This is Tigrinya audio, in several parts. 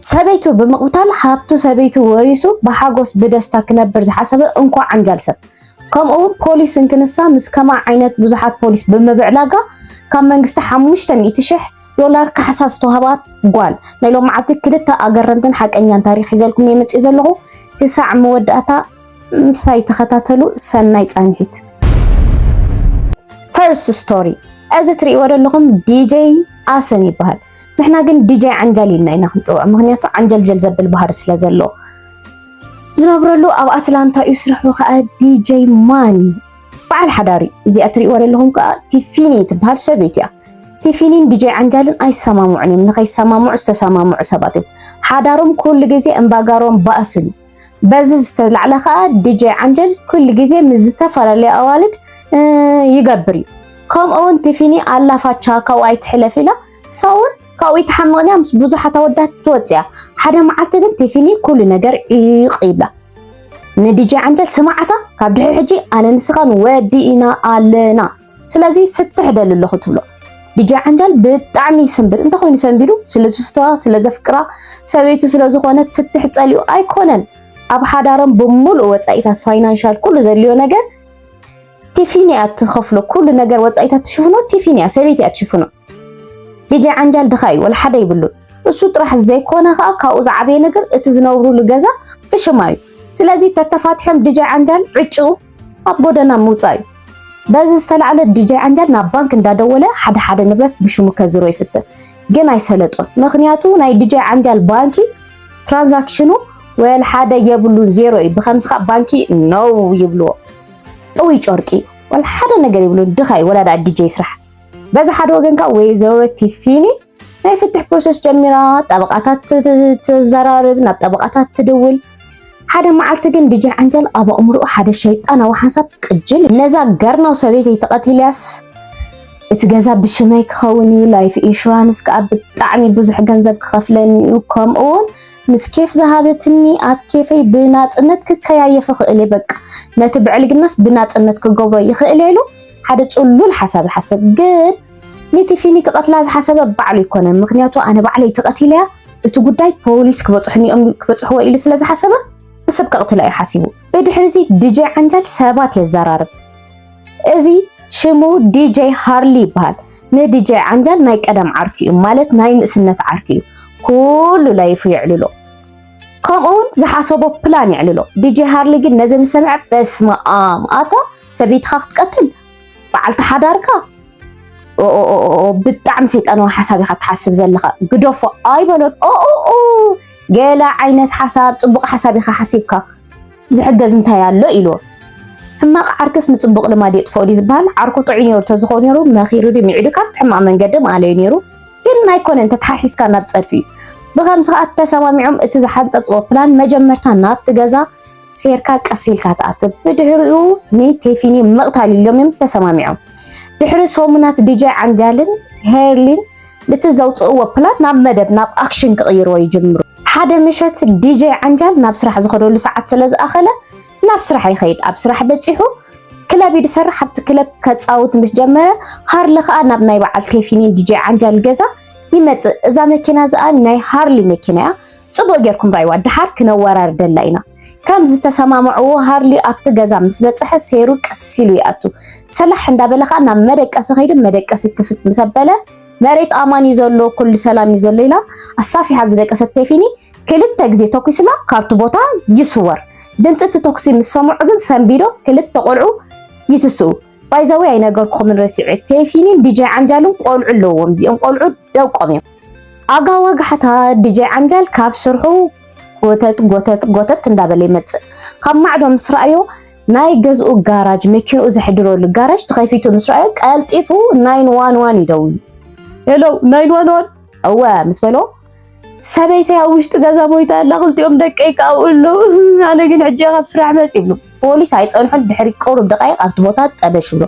ሰበይቱ ብምቕታል ሃብቱ ሰበይቱ ወሪሱ ብሓጎስ ብደስታ ክነብር ዝሓሰበ እንኳ ዓንጃል ሰብ። ከምኡ እውን ፖሊስ እንክንሳ ምስ ከማ ዓይነት ብዙሓት ፖሊስ ብምብዕላጋ ካብ መንግስቲ ሓሙሽተ ሚእቲ ሽሕ ዶላር ካሕሳ ዝተዋህባት ጓል ናይ ሎማዓልቲ ክልተ ኣገረምትን ሓቀኛን ታሪኽ ሒዘልኩም የምፅእ ዘለኹ። ክሳዕ መወዳእታ ምሳይ ተኸታተሉ። ሰናይ ፃንሒት። ፈርስት ስቶሪ። እዚ ትርእይዎ ዘለኹም ዲጀይ ኣሰም ይበሃል። ንሕና ግን ዲጀይ ዓንጃል ኢልና ኢና ክንፅውዖ፣ ምክንያቱ ዓንጀልጀል ዘብል ባህሪ ስለ ዘለዎ። ዝነብረሉ ኣብ ኣትላንታ እዩ፣ ስርሑ ከዓ ዲጀይ ማን እዩ። በዓል ሓዳር እዩ። እዚኣ ትርእይዎ ዘለኹም ከዓ ቲፊኒ ትበሃል ሰበይቲ እያ። ቲፊኒን ዲጀይ ዓንጃልን ኣይሰማምዑን እዮም። ንኸይሰማምዑ ዝተሰማምዑ ሰባት እዮም። ሓዳሮም ኩሉ ግዜ እምባጋሮም ባእስን እዩ። በዚ ዝተላዕለ ከዓ ዲጀይ ዓንጀል ኩሉ ግዜ ምስ ዝተፈላለዩ ኣዋልድ ይገብር እዩ። ከምኡ እውን ቲፊኒ ኣላፋቻ ካብኡ ኣይትሕለፍ ኢላ ሳውን ካብኡ ይትሓመቕን እያ፣ ምስ ብዙሓት ኣወዳት ትወፅእ እያ። ሓደ መዓልቲ ግን ቲፊኒ ኩሉ ነገር ዒቕ ይብላ። ንዲጀይ ዓንጀል ስማዓታ፣ ካብ ድሕሪ ሕጂ ኣነ ንስኻን ወዲእና ኣለና፣ ስለዚ ፍትሕ ደሊ ኣለኹ ትብሎ። ዲጀይ ዓንጃል ብጣዕሚ ይስንብድ። እንተኾይኑ ሰንቢዱ ስለ ዝፍትዋ፣ ስለ ዘፍቅራ፣ ሰበይቱ ስለ ዝኾነት ፍትሕ ጸሊኡ ኣይኮነን። ኣብ ሓዳሮም ብምሉእ ወጻኢታት ፋይናንሻል ኩሉ ዘድልዮ ነገር ቲፊኒ እያ ትኸፍሎ። ኩሉ ነገር ወጻኢታት ትሽፍኖ ቲፊኒ እያ፣ ሰበይቲ እያ ትሽፍኖ። ዲጀይ ዓንጃል ድኻ እዩ፣ ወላ ሓደ ይብሉን። እሱ ጥራሕ ዘይኮነ ኸኣ ካብኡ ዝዓበየ ነገር እቲ ዝነብሩሉ ገዛ ብሽማ እዩ። ስለዚ ተተፋቲሖም ዲጀይ ዓንጃል ዕጭኡ ኣብ ጎደና ምውጻእ እዩ። በዚ ዝተላዕለ ዲጀይ ዓንጃል ናብ ባንክ እንዳደወለ ሓደ ሓደ ንብረት ብሽሙ ከዝሮ ይፍትን። ግን ኣይሰለጦን። ምክንያቱ ናይ ዲጀይ ዓንጃል ባንኪ ትራንዛክሽኑ ወል ሓደ የብሉን፣ ዜሮ እዩ። ብኸምዚ ኸኣ ባንኪ ነው ይብልዎ። ጥውይ ጨርቂ እዩ። ወላ ሓደ ነገር ይብሉን። ድኻ እዩ፣ ወላ ደኣ ዲጀይ ስራሕ። በዚ ሓደ ወገን ከኣ ወይዘሮ ቲፊኒ ናይ ፍትሕ ፕሮሰስ ጀሚራ፣ ጠበቃታት ት-፣ ት-፣ ትዘራርብ፣ ናብ ጠበቃታት ትድውል። ሓደ መዓልቲ ግን ዲጀይ ዓንጃል ኣብ ኣእምሮኡ ሓደ ሸይጣናዊ ሓሳብ ቅጅል። ነዛ ገርናው ሰበይተይ ተቐቲልያስ እቲ ገዛ ብሽመይ ክኸውን እዩ፣ ላይፍ ኢንሹራንስ ከኣ ብጣዕሚ ብዙሕ ገንዘብ ክኸፍለኒ እዩ፣ ከምኡ እውን ምስ ኬፍ ዝሃበትኒ ኣብ ኬፈይ ብናጽነት ክከያየፍ እኽእል እየ። በቃ ነቲ ብዕልግናስ ብናጽነት ክገብሮ ይኽእል እየ ኢሉ ሓደ ጽሉል ሓሳብ ይሓስብ። ግን ንቲፊኒ ክቐትላ ዝሓሰበ ባዕሉ ኣይኮነን፣ ምኽንያቱ ኣነ ባዕለይ ተቐቲለያ፣ እቲ ጉዳይ ፖሊስ ክበጽሑኒ እዮም፣ ክበጽሕዎ ኢሉ ስለ ዝሓሰበ ንሰብ ከቕትላ እዩ ሓሲቡ። ብድሕሪ እዚ ዲጀይ ዓንጃል ሰባት የዘራርብ። እዚ ሽሙ ዲጀይ ሃርሊ ይበሃል። ንዲጀይ ዓንጃል ናይ ቀደም ዓርኩ እዩ፣ ማለት ናይ ንእስነት ዓርኩ እዩ። ኩሉ ላይፉ የዕልሎ። ከምኡ እውን ዝሓሰቦ ፕላን የዕልሎ። ዲጀይ ሃርሊ ግን ነዚ ምስ ሰምዐ በስመኣም፣ ኣታ ሰበይትኻ ክትቀትል በዓልቲ ሓዳርካ? ኦ፣ ኦ፣ ኦ፣ ኦ፣ ኦ፣ ብጣዕሚ ሰይጣናዊ ሓሳብ ኢኻ ትሓስብ ዘለኻ። ግደፎ ኣይበሎን። ኦ፣ ኦ፣ ኦ፣ ገለ ዓይነት ሓሳብ፣ ጽቡቕ ሓሳብ ኢኻ ሓሲብካ። ዝሕገዝ እንታይ ኣሎ? ኢልዎ። ሕማቕ ዓርክስ ንጽቡቕ ልማድ የጥፍኦ ድዩ ዝበሃል? ዓርኩ ጥዑይ ነይሩ ተዝኾ ነይሩ መኺሩ ድዩ ምዒዱ ካብቲ ሕማቕ መንገዲ ምኣለዩ ነይሩ። ግን ኣይኮነን፣ ተተሓሒዝካ ናብ ጸድፊ እዩ። ብኸምዚ ከኣ ተሰማሚዖም እቲ ዝሓንጸጽዎ ፕላን መጀመርታ ናብቲ ገዛ ሴርካ ቀስ ኢልካ ትኣቱ። ብድሕሪኡ ንቴፊኒ ምቕታል ኢሎም እዮም ተሰማሚዖም። ድሕሪ ሰሙናት ዲጀይ ዓንጃልን ሄርሊን ነቲ ዘውፅእዎ ፕላን ናብ መደብ፣ ናብ ኣክሽን ክቕይርዎ ይጅምሩ። ሓደ ምሸት ዲጀይ ዓንጃል ናብ ስራሕ ዝኸደሉ ሰዓት ስለ ዝኣኸለ ናብ ስራሕ ይኸይድ። ኣብ ስራሕ በፂሑ ክለብ እዩ ዝሰርሕ። ኣብቲ ክለብ ከፃውት ምስ ጀመረ ሃርሊ ከዓ ናብ ናይ በዓል ቴፊኒን ዲጀይ ዓንጃል ገዛ ይመፅእ። እዛ መኪና እዚኣ ናይ ሃርሊ መኪና እያ። ፅቡቅ ጌርኩም ራይዋ፣ ድሓር ክነወራርደላ ኢና። ከም ዝተሰማምዕዎ ሃርሊ ኣብቲ ገዛ ምስ በፅሐ ሴሩ ቀስ ኢሉ ይኣቱ። ሰላሕ እንዳበለ ከዓ ናብ መደቀሲ ከይዱ መደቀሲ ክፍት ምስ ኣበለ መሬት ኣማን እዩ ዘሎ፣ ኩሉ ሰላም እዩ ዘሎ ኢላ ኣሳፊሓ ዝደቀሰት ቴፊኒ ክልተ ግዜ ተኩስላ ካብቲ ቦታ ይስወር። ድምፂ እቲ ተኩሲ ምስ ሰምዑ ግን ሰንቢዶም ክልተ ቆልዑ ይትስኡ። ባይዘወይ ኣይነገርኩኹምን ረሲዐ፣ ቴፊኒን ዲጀይ ዓንጃልን ቆልዑ ኣለዎም። እዚኦም ቆልዑ ደቆም እዮም። ኣጋ ወጋሕታ ዲጀይ ዓንጃል ካብ ስርሑ ጎተት ጎተት ጎተት እንዳበለ ይመጽእ። ካብ ማዕዶ ምስ ረኣዮ ናይ ገዝኡ ጋራጅ፣ መኪንኡ ዘሕድረሉ ጋራጅ ተኸፊቱ ምስ ረኣዮ ቀልጢፉ ናይን ዋን ዋን ይደውል። ሄሎ ናይን ዋን ዋን። እወ ምስ በሎ ሰበይተይ ኣብ ውሽጢ ገዛ ሞይታ ኣላ፣ ክልቲኦም ደቀይ ከኣ ኣብኡ ኣለዉ። ኣነ ግን ሕጂ እየ ካብ ስራሕ መጽእ ይብሉ። ፖሊስ ኣይጸንሑን፣ ድሕሪ ቁሩብ ደቃይቕ ኣብቲ ቦታ ጠበሽ ይብሉ።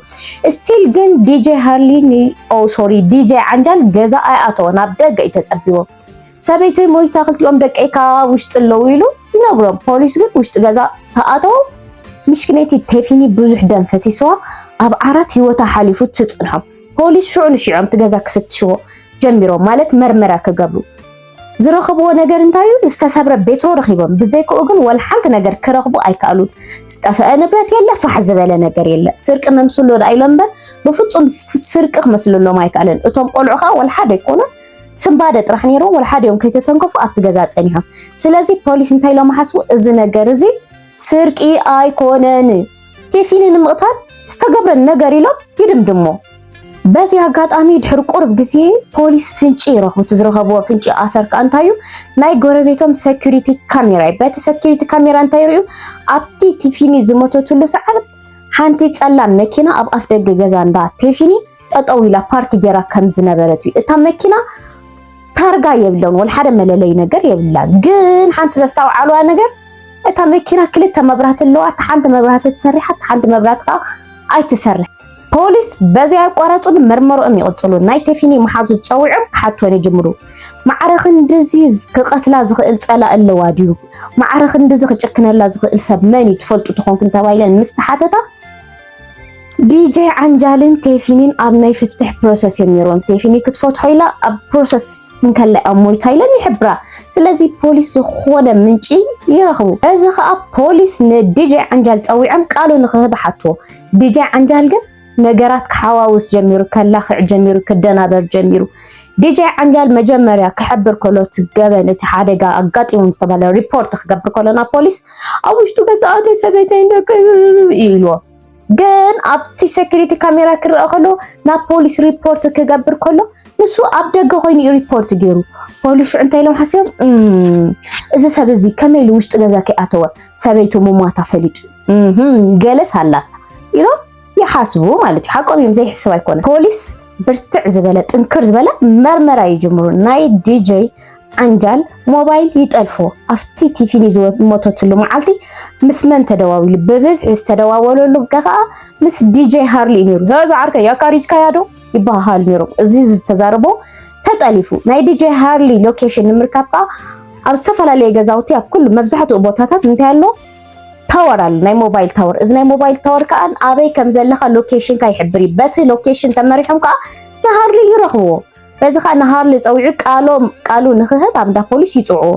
ስቲል ግን ዲጀይ ሃርሊ ን-፣ ኦ ሶሪ፣ ዲጀይ ዓንጃል ገዛ ኣይኣተወን፣ ኣብ ደገ እዩ ተጸቢዎም። ሰበይተይ ሞይታ፣ ክልቲኦም ደቀይ ከኣ ኣብ ውሽጢ ኣለዉ ኢሉ ይነግሮም። ፖሊስ ግን ውሽጢ ገዛ ተኣተው። ምሽክነይቲ ቴፊኒ ብዙሕ ደም ፈሲስዋ ኣብ ዓራት ህይወታ ሓሊፉ ትጽንሖም። ፖሊስ ሽዑ ንሽዑ እቲ ገዛ ክፍትሽዎ ጀሚሮም፣ ማለት መርመራ ክገብሩ። ዝረኸብዎ ነገር እንታይ እዩ? ዝተሰብረ ቤትሮ ረኺቦም። ብዘይክኡ ግን ወላ ሓንቲ ነገር ክረኽቡ ኣይከኣሉን። ዝጠፈአ ንብረት የለ፣ ፋሕ ዝበለ ነገር የለ። ስርቂ መምስሎ ደኣ ኢሎም እምበር ብፍጹም ስ-፣ ስርቂ ክመስለሎም ኣይከኣለን። እቶም ቆልዑ ከኣ ወላ ሓደ ኣይኮኑን። ስንባደ ጥራሕ ነይርዎም፣ ወላ ሓደ እዮም ከይተተንከፉ ኣብቲ ገዛ ጸኒሖም። ስለዚ ፖሊስ እንታይ ኢሎም ሓስቡ? እዚ ነገር እዚ ስርቂ ኣይኮነን፣ ቴፊኒ ንምቕታል ዝተገብረ ነገር ኢሎም ይድምድሞ። በዚ ኣጋጣሚ ድሕሪ ቁሩብ ግዜ ፖሊስ ፍንጪ ይረኽቡ። እቲ ዝረኸብዎ ፍንጪ ኣሰር ከኣ እንታይ እዩ? ናይ ጎረቤቶም ሴኩሪቲ ካሜራ እዩ። በቲ ሴኩሪቲ ካሜራ እንታይ ይርእዩ? ኣብቲ ቴፊኒ ዝሞተትሉ ሰዓት ሓንቲ ጸላም መኪና ኣብ ኣፍ ደገ ገዛ እንዳ ቴፊኒ ጠጠው ኢላ ፓርክ ጌራ ከም ዝነበረት እዩ። እታ መኪና ታርጋ የብላን፣ ወላ ሓደ መለለይ ነገር የብላን። ግን ሓንቲ ዘስተውዓልዋ ነገር፣ እታ መኪና ክልተ መብራህቲ ኣለዋ፣ እታ ሓንቲ መብራህቲ ትሰርሕ፣ እታ ሓንቲ መብራህቲ ከዓ ኣይትሰርሕ። ፖሊስ በዚ ኣቋራጹ መርመሮኦም ይቕጽሉ። ናይ ቴፊኒ መሓዙት ጸዊዖም ክሓትወን ይጅምሩ። ማዕረ ክንድዚ ክቐትላ ዝኽእል ጸላኢ ኣለዋ ድዩ? ማዕረ ክንድዚ ክጭክነላ ዝኽእል ሰብ መን እዩ ትፈልጡ ተኾንኩም ተባሂለን ምስ ተሓተታ፣ ዲጄ ዓንጃልን ቴፊኒን ኣብ ናይ ፍትሕ ፕሮሰስ እዮም ነይሮም። ቴፊኒ ክትፈትሖ ኢላ ኣብ ፕሮሰስ እንከላ እዮም ሞይታ ኢለን ይሕብራ። ስለዚ ፖሊስ ዝኾነ ምንጪ ይረኽቡ። እዚ ኸኣ ፖሊስ ንዲጄ ዓንጃል ጸዊዖም ቃሉ ንኽህብ ሓትዎ። ዲጄ ዓንጃል ግን ነገራት ክሓዋውስ ጀሚሩ፣ ከላኽዕ ጀሚሩ፣ ክደናበር ጀሚሩ። ዲጄ ዓንጃል መጀመርያ ክሕብር ከሎ እቲ ገበን፣ እቲ ሓደጋ ኣጋጢሞም ዝተባህለ ሪፖርት ክገብር ከሎ ናብ ፖሊስ ኣብ ውሽጡ ገዛ ኣተይ ሰበይተይን ደቀይ ኢልዎ። ግን ኣብቲ ሴኩሪቲ ካሜራ ክረኣ ከሎ ናብ ፖሊስ ሪፖርት ክገብር ከሎ ንሱ ኣብ ደገ ኮይኑ እዩ ሪፖርት ገይሩ። ፖሊስ ሽዑ እንታይ ኢሎም ሓሲቦም? "እም፣ እዚ ሰብ እዚ ከመይ ኢሉ ውሽጢ ገዛ ከይኣተወ ሰበይቱ ምሟታ ፈሊጡ? እህም፣ ገለስ ኣላታ" ኢሎም ይሓስቡ ማለት እዩ። ሓቆም እዮም፣ ዘይሕስብ ኣይኮነ። ፖሊስ ብርትዕ ዝበለ ጥንክር ዝበለ መርመራ ይጅምሩ። ናይ ዲጄ ዓንጃል ሞባይል ይጠልፎ። ኣብቲ ቲፊኒ ዝሞተትሉ መዓልቲ ምስ መን ተደዋዊሉ? ብብዝሒ ዝተደዋወለሉ ከኣ ምስ ዲጄ ሃርሊ እዩ ነይሩ። "ዛ ዓርከይ ኣካሪጅካያ ዶ?" ይበሃሃሉ ነይሮም። እዚ ዝተዛረቦ ተጠሊፉ። ናይ ዲጄ ሃርሊ ሎኬሽን ንምርካብ ከኣ ኣብ ዝተፈላለየ ገዛውቲ፣ ኣብ ኩሉ መብዛሕትኡ ቦታታት እንታይ ኣሎ? ታወር ኣሎ፣ ናይ ሞባይል ታወር። እዚ ናይ ሞባይል ታወር ከኣ ኣበይ ከም ዘለኻ ሎኬሽንካ ይሕብር እዩ። በቲ ሎኬሽን ተመሪሖም ከኣ ንሃርሊ ይረኽብዎ። በዚ ከኣ ንሃርሊ ጸዊዑ ቃሎም፣ ቃሉ ንኽህብ ኣብ እንዳ ፖሊስ ይጽውዕዎ።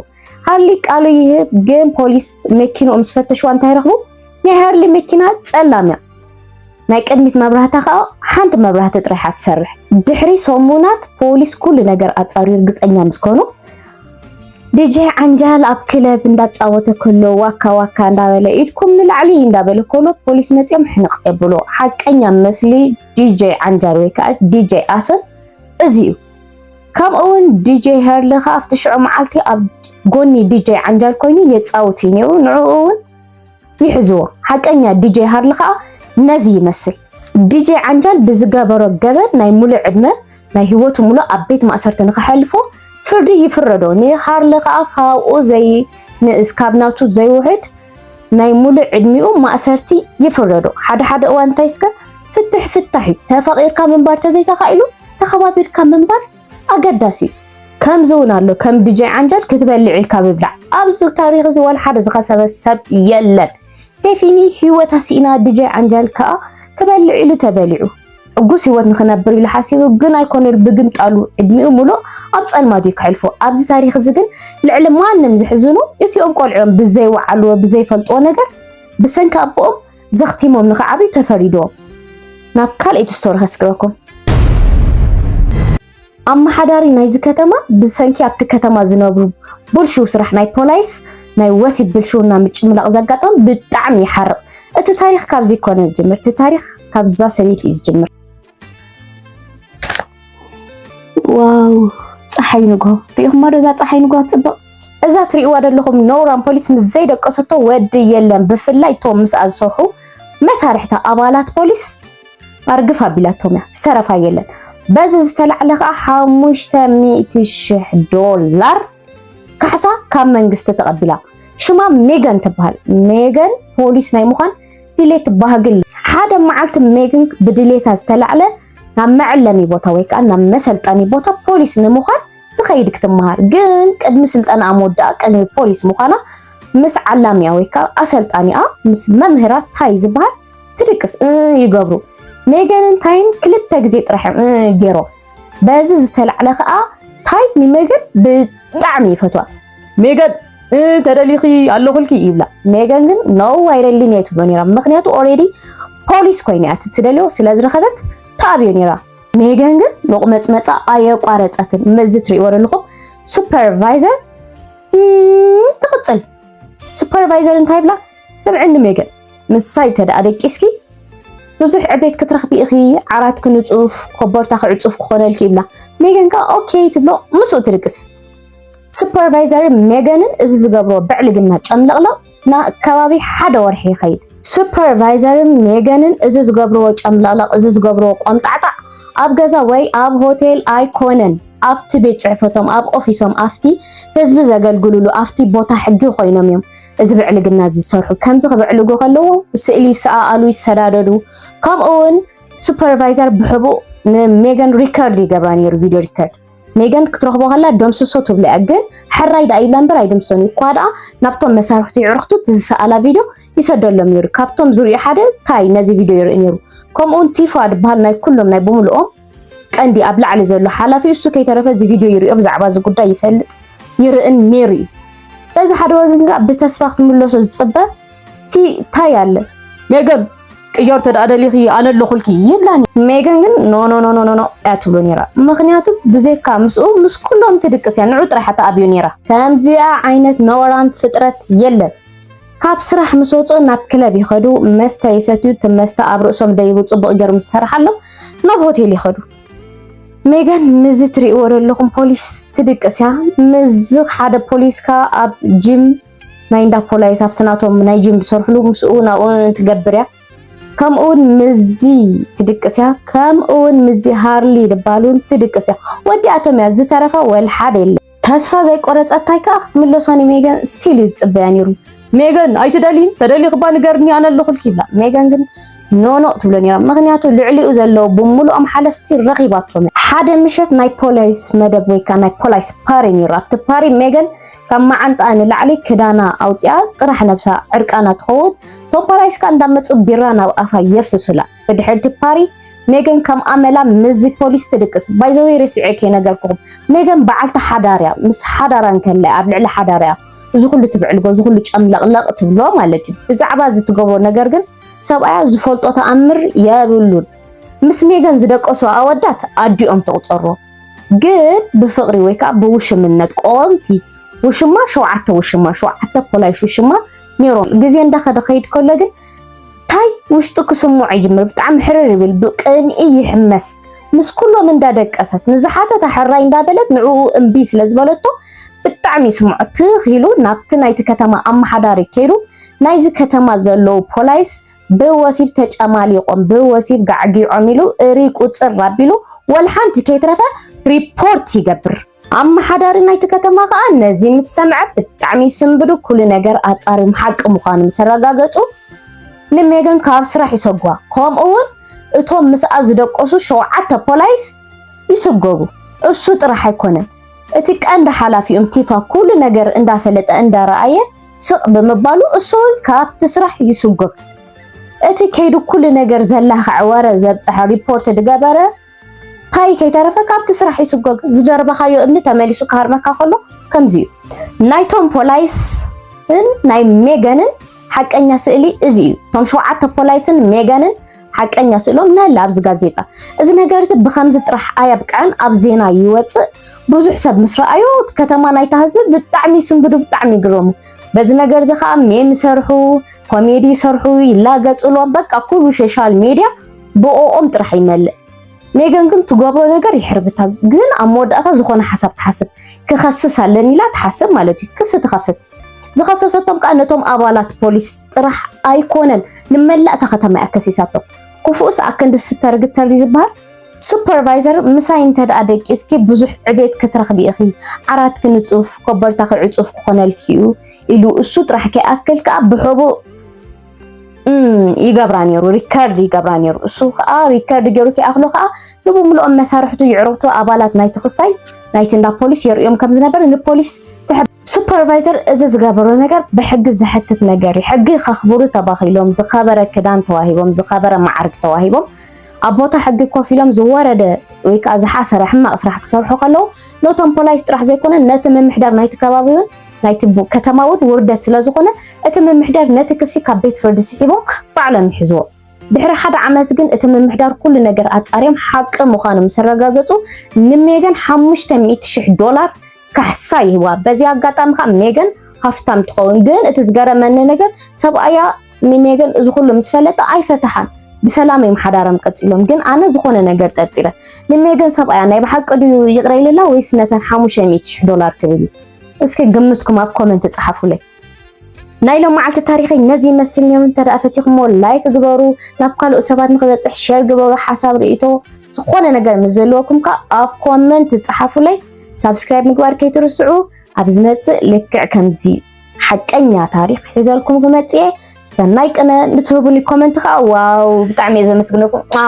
ሃርሊ ቃሉ ይህብ፣ ግን ፖሊስ መኪንኡ ምስ ፈተሽዋ እንታይ ረኽቡ? ናይ ሃርሊ መኪና ጸላም እያ። ናይ ቅድሚት መብራህታ ከኣ ሓንቲ መብራህቲ ጥራሕ እያ ትሰርሕ። ድሕሪ ሰሙናት ፖሊስ ኩሉ ነገር ኣጻርዩ ርግጸኛ ምስ ኮኑ፣ ዲጄ ዓንጃል ኣብ ክለብ እንዳጻወተ ከሎ ዋካ ዋካ እንዳበለ ኢድኩም ንላዕሊ እንዳበለ ከሎ ፖሊስ መጺኦም ሕንቕ የብሎ። ሓቀኛ ምስሊ ዲጄ ዓንጃል ወይ ከኣ ዲጄ ኣሰን እዚ እዩ። ከምኡ እውን ዲጄ ሄርሊ ከኣ ኣብቲ ሽዑ መዓልቲ ኣብ ጎኒ ዲጄ ዓንጃል ኮይኑ የጻውት እዩ ነይሩ። ንዕኡ እውን ይሕዝዎ። ሓቀኛ ዲጄ ሃርሊ ከኣ ነዚ ይመስል። ዲጄ ዓንጃል ብዝገበሮ ገበን ናይ ሙሉእ ዕድመ ናይ ህይወቱ ሙሉእ ኣብ ቤት ማእሰርቲ ንኸሐልፎ ፍርዲ ይፍረዶ። ንሃርሊ ከኣ ካብኡ ዘይንእስ፣ ካብ ናቱ ዘይውሕድ ናይ ሙሉእ ዕድሚኡ ማእሰርቲ ይፍረዶ። ሓደ ሓደ እዋን እንታይ እስከ ፍትሕ ፍታሕ እዩ። ተፋቒርካ ምንባር ተዘይተኻኢሉ ተኸባቢርካ ምንባር ኣገዳሲ እዩ። ከምዚ እውን ኣሎ፣ ከም ዲጄ ዓንጃል ክትበልዕ ኢልካ ምብላዕ። ኣብዚ ታሪኽ እዚ ዋላ ሓደ ዝኸሰበ ሰብ የለን። ቴፊኒ ህይወታ ስኢና፣ ዲጄ ዓንጃል ከኣ ክበልዕ ኢሉ ተበሊዑ። ዕጉስ ህይወት ንኽነብር ኢሉ ሓሲቡ፣ ግን ኣይኮነሉ፣ ብግምጣሉ ዕድሚኡ ሙሉእ ኣብ ጸልማት እዩ ከሕልፎ። ኣብዚ ታሪኽ እዚ ግን ልዕሊ ማንም ዘሕዝኑ እቲኦም ቆልዑ እዮም ብዘይወዓልዎ፣ ብዘይፈልጥዎ ነገር ብሰንኪ ኣቦኦም ዘኽቲሞም ንኽዓብዩ ተፈሪድዎም። ናብ ካልኣይቲ ስቶሪ ከስግረኩም። ኣመሓዳሪ ናይዚ ከተማ ብሰንኪ ኣብቲ ከተማ ዝነብሩ ብልሽው ስራሕ ናይ ፖላይስ ናይ ወሲብ ብልሽውና ምጭምላቕ ዘጋጠም ብጣዕሚ ይሓርቕ። እቲ ታሪኽ ካብዚ ይኮነ ዝጅምር፣ እቲ ታሪኽ ካብዛ ሰበይቲ እዩ ዝጅምር። ዋው፣ ጸሓይ ንግሆ ሪኢኹማ ዶ? እዛ ጸሓይ ንግሆ ትጽብቕ። እዛ ትሪእዋ ዘለኹም ነውራም ፖሊስ ምስ ዘይደቀሰቶ ወዲ የለን። ብፍላይ እቶም ምስኣ ዝሰርሑ መሳርሕቲ ኣባላት ፖሊስ ኣርግፍ ኣቢላቶም እያ፣ ዝተረፋ የለን። በዚ ዝተላዕለ ከዓ ሓሙሽተ ሚእቲ ሽሕ ዶላር ካሕሳ ካብ መንግስቲ ተቐቢላ። ሽማ ሜገን ትበሃል። ሜገን ፖሊስ ናይ ምዃን ድሌት ባህግል። ሓደ መዓልቲ ሜገን ብድሌታ ዝተላዕለ ናብ መዐለሚ ቦታ ወይ ከዓ ናብ መሰልጠኒ ቦታ ፖሊስ ንምዃን ትኸይድ ክትመሃር። ግን ቅድሚ ስልጠናኣ ምውዳኣ ቅድሚ ፖሊስ ምዃና ምስ ዓላሚኣ ወይ ከዓ ኣሰልጣኒኣ ምስ መምህራ ታይ ዝበሃል ትድቅስ፣ እ፣ ይገብሩ። ሜገንን ታይን ክልተ ግዜ ጥራሕ እዮም፣ እ፣ ገይሮም። በዚ ዝተላዕለ ከዓ ታይ ንሜገን ብጣዕሚ ይፈትዋ። ሜገን ተደሊኺ ኣለኹልኪ ይብላ። ሜገን ግን no ኣይደልን እየ ትብሎ ነይራ። ምኽንያቱ already ፖሊስ ኮይና እያ ትደልዮ ስለ ዝረኸበት ተኣብዮ ነይራ። ሜገን ግን ሎቕመጽመጻ ኣየቋረጸትን። መዚ ትርእይዎ ዘለኹም ሱፐርቫይዘር ትቕጽል። ሱፐርቫይዘር እንታይ ይብላ? ስምዕኒ ሜገን፣ ምሳይ ተደኣ ደቂስኪ ብዙሕ ዕቤት ክትረኽቢ ኢኺ። ዓራትኪ ንጹፍ፣ ኮቦርታኺ ዕጹፍ ክኾነልኪ ይብላ። ሜገን ከኣ ኦኬ ትብሎ፣ ምስኡ ትድቅስ። ሱፐርቫይዘር ሜገንን እዚ ዝገብሮ ብዕልግና ጨምለቕለቕ ናብ ከባቢ ሓደ ወርሒ ይኸይድ። ሱፐርቫይዘርን ሜገንን እዚ ዝገብርዎ ጨምለቕለቕ፣ እዚ ዝገብርዎ ቆምጣዕጣዕ ኣብ ገዛ ወይ ኣብ ሆቴል ኣይኮነን። ኣብቲ ቤት ጽሕፈቶም፣ ኣብ ኦፊሶም፣ ኣብቲ ህዝቢ ዘገልግሉሉ ኣብቲ ቦታ ሕጊ ኮይኖም እዮም እዚ ብዕልግና ዝሰርሑ። ከምዚ ክብዕልጉ ከለዉ ስእሊ ይሰኣኣሉ፣ ይሰዳደዱ። ከምኡ እውን ሱፐርቫይዘር ብሕቡእ ንሜገን ሪከርድ ይገብራ ነይሩ፣ ቪድዮ ሪከርድ። ሜገን ክትረኽቦ ከላ ደምስሶ ትብሎ እያ፣ ግን ሕራይ ደኣ ይብላ እምበር ኣይደምስሶን እዩ። እኳ ደኣ ናብቶም መሳርሕቱ የዕርኽቱ እቲ ዝሰኣላ ቪድዮ ይሰደሎም ነይሩ። ካብቶም ዝርእዩ ሓደ ታይ ነዚ ቪድዮ ይርኢ ነይሩ። ከምኡውን ቲፋ ዝበሃል ናይ ኩሎም ናይ ብምልኦም ቀንዲ ኣብ ላዕሊ ዘሎ ሓላፊ እሱ ከይተረፈ እዚ ቪድዮ ይርእዮ፣ ብዛዕባ እዚ ጉዳይ ይፈልጥ ይርእን ነይሩ እዩ። በዚ ሓደ ወገን ከዓ ብተስፋ ክትምለሶ ዝፅበ ቲ ታይ ኣለ። ሜገን ቅየር ተደኣ ደሊኺ ኣነ ኣለኹልኪ ይብላኒ። ሜገን ግን ኖ ኖ ኖ ኖ ኖ ኖ እያ ትብሎ ነይራ። ምኽንያቱ ብዘይካ ምስኡ ምስ ኩሎም ትድቅስ እያ። ንዑ ጥራሕ እያ ተኣብዮ ነይራ። ከምዚኣ ዓይነት ነውራም ፍጥረት የለን። ካብ ስራሕ ምስ ወፅኡ ናብ ክለብ ይኸዱ፣ መስተ ይሰትዩ፣ እቲ መስተ ኣብ ርእሶም ደይቡ ፅቡቕ ገይሩ ምስ ሰራሓሎም ናብ ሆቴል ይኸዱ። ሜገን ምስዚ ትርእይዎ ዘለኹም ፖሊስ ትድቅስ እያ። ምስዚ ሓደ ፖሊስ ከኣ ኣብ ጂም ናይ እንዳ ፖላይስ ኣብቲ ናቶም ናይ ጂም ዝሰርሕሉ ምስኡ ናብኡ ትገብር እያ። ከምኡውን ምስዚ ትድቅስ እያ። ከምኡውን ምስዚ ሃርሊ ድባል እውን ትድቅስ እያ። ወዲኣቶም እያ፣ ዝተረፈ ወላ ሓደ የለን። ተስፋ ዘይቆረጸት ታይ ከኣ ክትምለሶ ንሜገን ስቲል እዩ ዝጽበያ ነይሩ። ሜገን ኣይትደልይን? ተደሊኺ እባ ንገርኒ ኣነ ኣለኹልኪ ይብላ። ሜገን ግን ኖኖ ትብሎ ነይራ። ምኽንያቱ ልዕሊኡ ዘለዉ ብምሉኦም ሓለፍቲ ረኺባቶም እያ። ሓደ ምሸት ናይ ፖሊስ መደብ ወይ ከኣ ናይ ፖሊስ ፓሪ ነይሩ። ኣብቲ ፓሪ ሜገን ካብ መዓንጣኣ ንላዕሊ ክዳና ኣውጺኣ ጥራሕ ነብሳ ዕርቃና ትኸውን። እቶም ፖሊስ ከኣ እንዳመጹ ቢራ ናብ ኣፋ የፍስሱላ። ብድሕሪ እቲ ፓሪ ሜገን ከም ኣመላ ምስዚ ፖሊስ ትድቅስ። ባይዘወይ ረሲዐ ከይነገርኩኹም፣ ሜገን በዓልቲ ሓዳር እያ። ምስ ሓዳራ እንከላ እያ፣ ኣብ ልዕሊ ሓዳራ እያ እዚ ኩሉ ትብዕልጎ፣ እዚ ኩሉ ጨምለቕለቕ ትብሎ ማለት እዩ። ብዛዕባ እዚ ትገብሮ ነገር ግን ሰብኣያ ዝፈልጦ ተኣምር የብሉን። ምስ ሜገን ዝደቀሱ ኣወዳት ኣዲኦም ትቑጸሮ። ግን ብፍቕሪ ወይ ከዓ ብውሽምነት ቆምቲ ውሽማ፣ ሸውዓተ ውሽማ፣ ሸውዓተ ፖላይሽ ውሽማ ነይሮም። ግዜ እንዳኸደ ከይድ ከሎ ግን ታይ ውሽጡ ክስምዖ ይጅምር። ብጣዕሚ ሕርር ይብል፣ ብቅንኢ ይሕመስ። ምስ ኩሎም እንዳደቀሰት፣ ንዝሓተታ ሕራይ እንዳበለት ንዕኡ እምቢ ስለ ዝበለቶ ብጣዕሚ ይስምዖ። ትኽ ኢሉ ናብቲ ናይቲ ከተማ ኣመሓዳሪ ከይዱ ናይዚ ከተማ ዘለዉ ፖላይስ ብወሲብ ተጨማሊቖም፣ ብወሲብ ጋዕጊዖም ኢሉ እሪ ቁጽር ኣቢሉ ወላ ሓንቲ ከይትረፈ ሪፖርት ይገብር። ኣመሓዳሪ ናይቲ ከተማ ከኣ ነዚ ምስ ሰምዐ ብጣዕሚ ይስንብዱ፣ ኩሉ ነገር ኣጻርዮም ሓቂ ምዃኑ ምስ ኣረጋገጹ ንሜገን ካብ ስራሕ ይሰጓ። ከምኡ እውን እቶም ምስኣ ዝደቀሱ ሸውዓተ ፖላይስ ይስጎጉ። እሱ ጥራሕ ኣይኮነን፣ እቲ ቀንዲ ሓላፊኦም ቲፋ ኩሉ ነገር እንዳፈለጠ እንዳረኣየ ስቕ ብምባሉ እሱ እውን ካብቲ ስራሕ ይስጎግ። እቲ ከይዱ ኩሉ ነገር ዘላኽዐ ወረ ዘብጽሐ ሪፖርት ዝገበረ ታይ ከይተረፈ ካብቲ ስራሕ ይስጎግ። ዝደርበኻዮ እምኒ ተመሊሱ ክሃርመካ ከሎ ከምዚ እዩ። ናይቶም ፖላይስን ናይ ሜገንን ሓቀኛ ስእሊ እዚ እዩ። እቶም ሸውዓተ ፖላይስን ሜገንን ሓቀኛ ስእሎም ነላ ኣብዚ ጋዜጣ። እዚ ነገር እዚ ብኸምዚ ጥራሕ ኣየብቅዐን፣ ኣብ ዜና ይወጽእ። ብዙሕ ሰብ ምስ ረኣዮ እቲ ከተማ ናይታ ህዝቢ ብጣዕሚ ይስንብዱ፣ ብጣዕሚ ይግረሙ። በዚ ነገር እዚ ከዓ ሜም ይሰርሑ፣ ኮሜዲ ይሰርሑ፣ ይላገጽሎም። በቃ ኩሉ ሶሻል ሜድያ ብኦኦም ጥራሕ ይመልእ። ሜገን ግን ትገብሮ ነገር ይሕርብታ። ግን ኣብ መወዳእታ ዝኾነ ሓሳብ ትሓስብ። ክኸስስ ኣለኒ ኢላ ትሓስብ ማለት እዩ። ክሲ ትኸፍት። ዝኸሰሰቶም ከኣ ነቶም ኣባላት ፖሊስ ጥራሕ ኣይኮነን፣ ንመላእታ ከተማ እያ ከሲሳቶም። ክፉእስ ኣክንዲ ስተር ግተር ድዩ ዝበሃል? ሱፐርቫይዘር ምሳይ እንተ ደኣ ደቂስኪ ብዙሕ ዕቤት ክትረኽቢ ኢኺ፣ ዓራትኪ ንጹፍ፣ ኮበርታኺ ዕጹፍ ክኾነልኪ እዩ ኢሉ እሱ ጥራሕ ከይኣክል ከኣ ብሕቡእ እም፣ ይገብራ ነይሩ፣ ሪከርድ ይገብራ ነይሩ። እሱ ከኣ ሪከርድ ገይሩ ከይኣኽሎ ከኣ ንብምልኦም መሳርሕቱ፣ የዕሩኽቱ፣ ኣባላት ናይቲ ክስታይ ናይቲ እንዳ ፖሊስ የርእዮም ከም ዝነበረ ንፖሊስ ትሕብ-፣ ሱፐርቫይዘር እዚ ዝገበሮ ነገር ብሕጊ ዘሕትት ነገር እዩ። ሕጊ ከኽብሩ ተባሂሎም ዝኸበረ ክዳን ተዋሂቦም፣ ዝኸበረ መዓርግ ተዋሂቦም፣ ኣብ ቦታ ሕጊ ኮፍ ኢሎም ዝወረደ ወይ ከዓ ዝሓሰረ ሕማቕ ስራሕ ክሰርሑ ከለዉ፣ ነቶም ፖላይስ ጥራሕ ዘይኮነ፣ ነቲ ምምሕዳር ናይቲ ከባቢ እውን፣ ናይቲ ቡ-፣ ከተማ እውን ውርደት ስለ ዝኾነ፣ እቲ ምምሕዳር ነቲ ክሲ ካብ ቤት ፍርዲ ስሒቦም ባዕሎም ይሕዝዎ። ድሕሪ ሓደ ዓመት ግን እቲ ምምሕዳር ኩሉ ነገር ኣጻርዮም ሓቂ ምዃኑ ምስ ኣረጋገጹ፣ ንሜገን ሓሙሽተ ሚእቲ ሽሕ ዶላር ካሕሳ ይህዋ። በዚ ኣጋጣሚ ከዓ ሜገን ሃፍታም ትኸውን። ግን እቲ ዝገረመኒ ነገር፣ ሰብኣያ ንሜገን እዚ ኩሉ ምስ ፈለጠ ኣይፈተሓን። ብሰላም እዮም ሓዳሮም ቀጺሎም። ግን ኣነ ዝኾነ ነገር ጠርጢረ። ንሜገን ሰብኣያ ናይ ብሓቂ ድዩ ይቕረ ኢልላ ወይስ ነተን ሓሙሽተ ሚእቲ ሽሕ ዶላር ክብል እዩ? እስኪ ግምትኩም ኣብ ኮመንት ጸሓፉለይ። ናይ ሎማዓልቲ ታሪኸይ ነዚ ይመስል ነይሩ። እንተ ደኣ ፈቲኹሞ ላይክ ግበሩ፣ ናብ ካልኦት ሰባት ንኽበጽሕ ሼር ግበሩ። ሓሳብ ርእይቶ ዝኾነ ነገር ምስ ዘለወኩም ከኣ ኣብ ኮመንት ጸሓፉለይ። ሳብስክራይብ ምግባር ከይትርስዑ። ኣብ ዝመጽእ ልክዕ ከምዚ ሓቀኛ ታሪኽ ሒዘልኩም ክመጽእ እየ። ሰናይ ቅነ። ንትህቡኒ ኮመንት ከኣ ዋው ብጣዕሚ እየ ዘመስግነኩም። ኣ